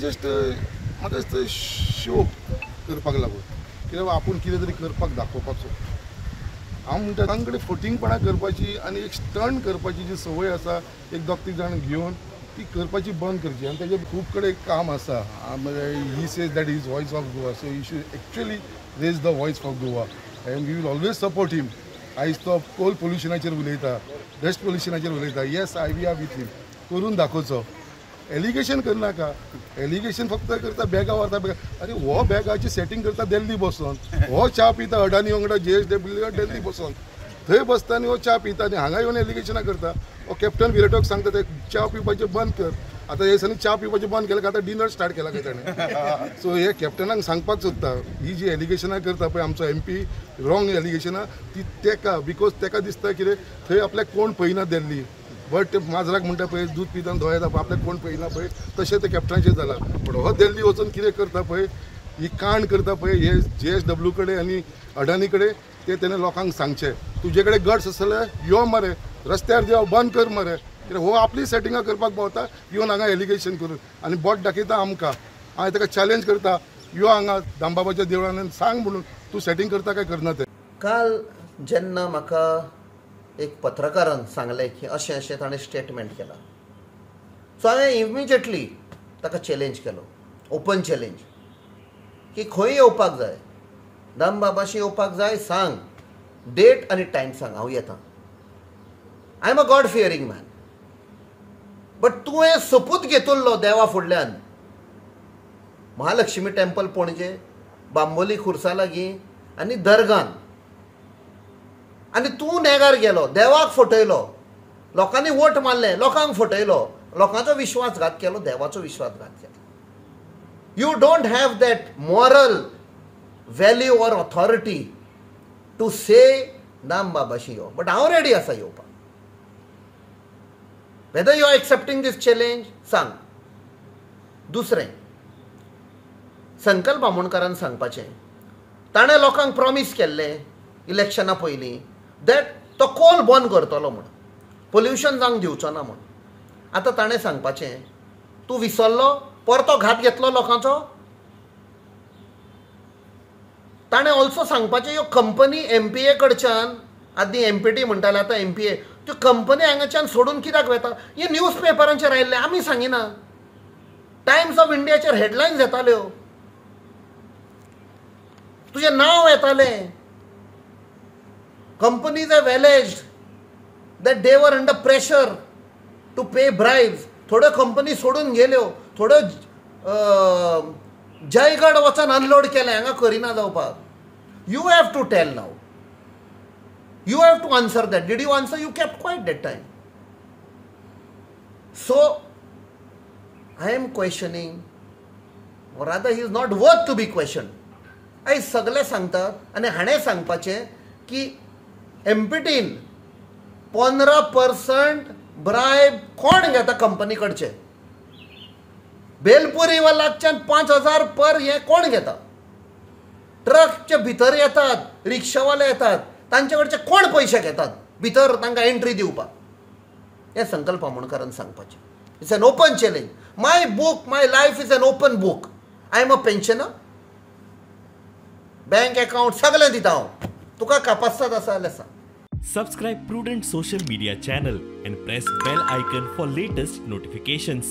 Just म्हाका दिसता show करपाक लागून कित्याक आपूण कितें तरी करपाक दाखोवपाक सोदता. हांव म्हणटा तांचे कडेन फटींगपणां करपाची आनी एक स्टंट करपाची जी संवय आसा एक दोग तीग जाण घेवन ती करपाची बंद करची. आनी तेजें खूब कडेन काम आसा. He says that is voice of Goa, so he should actually raise the voice for Goa and we will always support him. आयज तो कोल पोल्युशनाचेर उलयता, डस्ट पोल्युशनाचेर उलयता. Yes, I we are with him. करून दाखोवचो, एलिगेशन करनाका. एलिगेशन फक्त करता बॅगां व्हरता बॅगां. अरे हो बॅगाची सेटींग करता दिल्ली बसोन, हो च्या पिता अडानी वांगडा JSW दिल्ली बसोन, थंय बसता आनी हो च्या पिता आनी हांगा येवन एलिगेशनां करता. हो कॅप्टन विराटोक सांगता ते च्या पिवपाचें बंद कर. आतां हे दिसांनी च्या पिवपाचें बंद केलें काय आतां डिनर स्टार्ट केला काय ताणें. सो हे कॅप्टनाक सांगपाक सोदता, ही जी एलिगेशनां करता पळय आमचो MP wrong एलिगेशनां ती तेका, because तेका दिसता कितें थंय आपल्याक कोण पळयना दिल्ली, बट माजराक म्हणटा पळय दूद पिता दोळे येता आपल्याक कोण पळयना पळय, तशें तें कॅप्टनाचेर जालां. पूण हो दिल्ली वचून कितें करता पळय, ही कांड करता पळय हे JSW कडेन आनी अडानी कडेन, ते तेणें लोकांक सांगचें तुजे कडेन गट्स आसले यो मरे, रस्त्यार देंव, बंद कर मरे. कित्याक हो आपली सेटिंगां करपाक भोंवता, येवन हांगा एलिगेशन करून आनी बोट दाखयता आमकां. हांवें ताका चॅलेंज करता, यो हांगा दामबाबाच्या देवळान सांग म्हणून तूं सेटींग करता काय करना तें. काल जेन्ना म्हाका एक पत्रकारान सांगलें की अशें अशें ताणें स्टेटमेंट केलां, सो हांवें इमिजिएटली ताका चॅलेंज केलो, ओपन चॅलेंज की खंय येवपाक जाय, दामबाबाशी येवपाक जाय, सांग डेट आनी टायम सांग, हांव येता. I am a God fearing man, but तुवें सोपूत घेतिल्लो देवा फुडल्यान, महालक्ष्मी टेम्पल पणजे, बांबोली खुर्सा लागीं आनी दर्गान, आनी तूं नेगार गेलो, देवाक फटयलो, लोकांनी वोट मारले, लोकांक फटयलो, लोकांचो विश्वासघात केलो, देवाचो विश्वासघात केलो. You don't have that moral value or authority to say दामबाबाशी yo, but हांव रेडी आसा येवपाक. Whether you are accepting this challenge सांग. दुसरें, संकल्प आमोणकारान सांगपाचें, ताणें लोकांक प्रॉमीस केल्लें इलेक्शना पयलीं that तो कोल बंद करतलो म्हूण, पोल्युशन जावंक दिवचो ना म्हूण. आतां ताणें सांगपाचें, तूं विसरलो, परतो घात घेतलो लोकांचो. ताणें ऑल्सो सांगपाचें, ह्यो कंपनी MPA कडच्यान, आदीं MPT म्हणटाले आतां MPA, त्यो कंपनी हांगाच्यान सोडून कित्याक वता, हे न्यूज पेपरांचेर आयिल्लें, आमी सांगिना. टायम्स ऑफ इंडियाचेर हेडलायन्स येताल्यो, तुजें नांव येतालें. Companies have alleged that they were under pressure to pay bribes. थोड्यो कंपनी सोडून गेल्यो, थोड्यो जयगड वचून अनलोड केलें, हांगा करिना जावपाक. You have to tell now, you have to answer that. Did you answer? You kept quiet that time. So I am questioning, or rather he is not worth to be questioned. आयज सगळे सांगतात आनी हाणें सांगपाचें की MPTन 15% bribe कोण घेता company कडचे, bhelpuri वालाकच्यान 5,000 पर हें कोण घेता, ट्रकचे भितर येतात, रिक्षावाले येतात, तांचे कडचे कोण पयशे घेतात भितर तांकां एंट्री दिवपाक. हें संकल्प आमोणकारान सांगपाचें. It's an open challenge. My book, my life is an open book. I am a pensioner, bank account सगळें दिता हांव, तुका कापास्ताद आसा जाल्यार सांग. Subscribe Prudent Social Media channel and press bell icon for latest notifications.